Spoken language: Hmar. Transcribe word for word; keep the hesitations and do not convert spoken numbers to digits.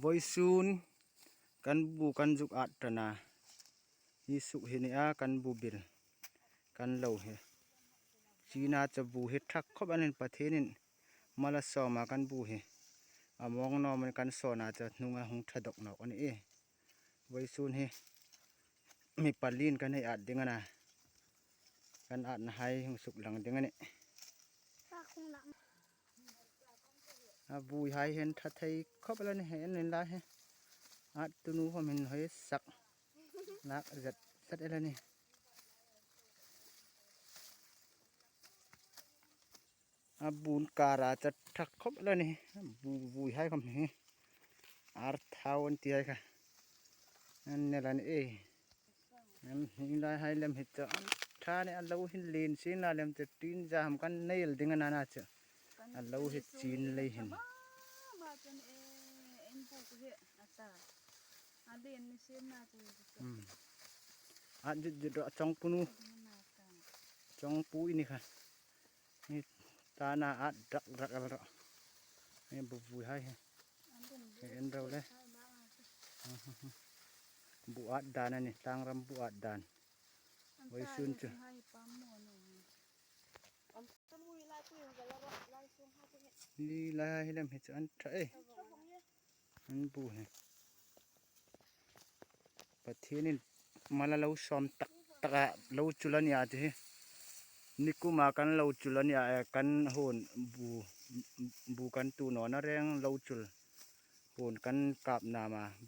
Voisun kan bu kan zuk at ṭan a. Hi suk hi ni a kan bu bil. Kan lo hi. China chu bu hi ṭha khop a nih, Pathienin mal a sawm a kan bu hi. A mawng naw manin kan sawn a chu hnunga hung ṭha dawk nawk a nih. Voisun hi mi palin kan hei at ding a na. Kan atna hai hung suk lang ding a nih. A buhai hi an ṭha thei khop el a nih, en inla hi. At tunu khom hin hoi sak. Lak zet zet el a nih. A bu an kar a chu ṭha khop el a nih. Bu, buhai khom hi. Ar thau an ti hai kha. An ne lan e. Em, hi lai hai lem hi chu an ṭha a nih, a lo hin lien sin la lem chu tin za ham kan nei el ding a na na chu. A lo hi chin lei hin. Hmm. A dit dit ro chong pu nu. Chong pu ini kha. Ni ta na at rak rak al ro. Ni bu buhai hi. He en ro le. Bu at dan a nih, tlang ram bu at dan. Voisun chu. Hi lai hi lem hi chu an ṭha e. An bu hi. Pathienin mal a lo sawm tak tak a lo chul a nih a ti hi. Nikuma kan lo chul a nih a, eh, kan hun bu, bu kan tu nawna reng lo chul. Hun kan kap nam a.